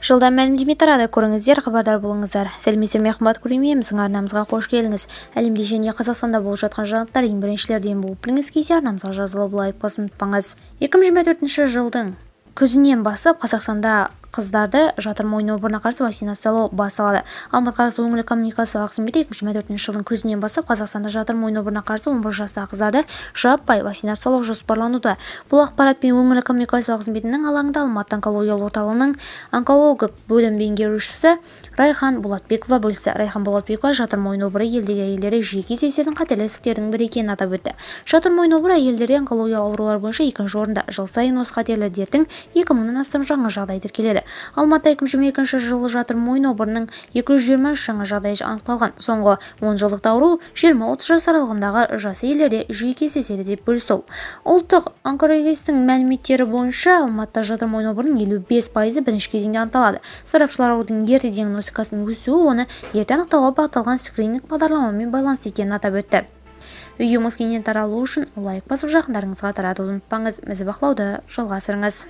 Жылдам мәлімдеме тарады. Көріңіздер, хабардар болыңыздар. Сәлеметсіздер ме, қымбат көрермен, біздің арнамызға қош келдіңіз. Әлемде және Қазақстанда болып жатқан жаңалықтар ең біріншілерден болып білгіңіз келсе, арнамызға жазылып, лайк басуды ұмытпаңыз. 2024 жылдың күзінен бастап Қазақстанда қыздарды жатыр мойын обырына қарсы вакцинациялау басталады. Алматы қаласы өңірлік коммуникациялар қызметі 2024 жылдың күзінен бастап Қазақстанда жатыр мойын обырына қарсы 11 жастағы қыздарды жаппай вакцинациялау жоспарлануда. Бұл ақпаратпен өңірлік коммуникациялар қызметінің алаңында Алматы онкологиялық орталығының онколог бөлім меңгерушісі Райхан Болатбекова бөлісті. Райхан Болатбекова жатыр мойын обыры елдегі әйелдерде жиі кездесетін қатерлі ісіктердің бірі екенін атап өтті. Жатыр мойын обыры әйелдерде онкологиялық аурулар бойынша екінші орында. Жыл сайын осы қатерлі дерттің 2000-нан астам жаңа жағдайы тіркеледі. Алматыда 2022 жылы жатыр мойын обырының 223 жаңа жағдайы анықталған. Соңғы 10 жылдықта ауру 20-30 жас аралығындағы жас әйелдерде жиі кездеседі, деп бөлісті ол. Ұлттық онкорегистрдің мәліметтері бойынша, Алматыда жатыр мойын обырының 55%-ы бірінші кезеңде анықталады. Сарапшылар аурудың ерте диагностикасының өсуі оны ерте анықтауға бағытталған скрининг бағдарламамен байланысты екенін атап өтті. Видеомыз кеңінен таралуы үшін лайк басып, жақындарыңызға таратуды ұмытпаңыз. Бізді бақылауды жалғастырыңыз.